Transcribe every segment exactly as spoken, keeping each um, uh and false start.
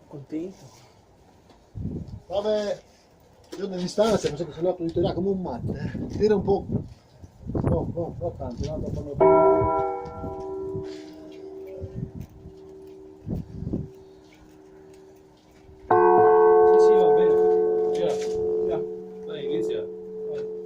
Contento? Vabbè, io di distanza, così che se no ti tira come un matto, eh. Tira un po'. No, no, no tanto, no, dopo no. Sì, sì, va bene. Via, via. Dai, inizia. Vai.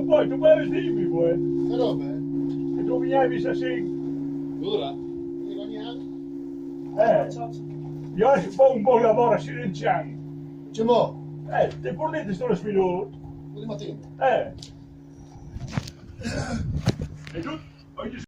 Poi tu puoi dirmi, poi. Però, beh, E tu mi hai visto sì. Dura? Ogni anno? Eh, io ho un po' lavoro a Sirincian. C'è mo? Eh, te perdete solo sfidore. Prima tempo. Eh. E tu, ogni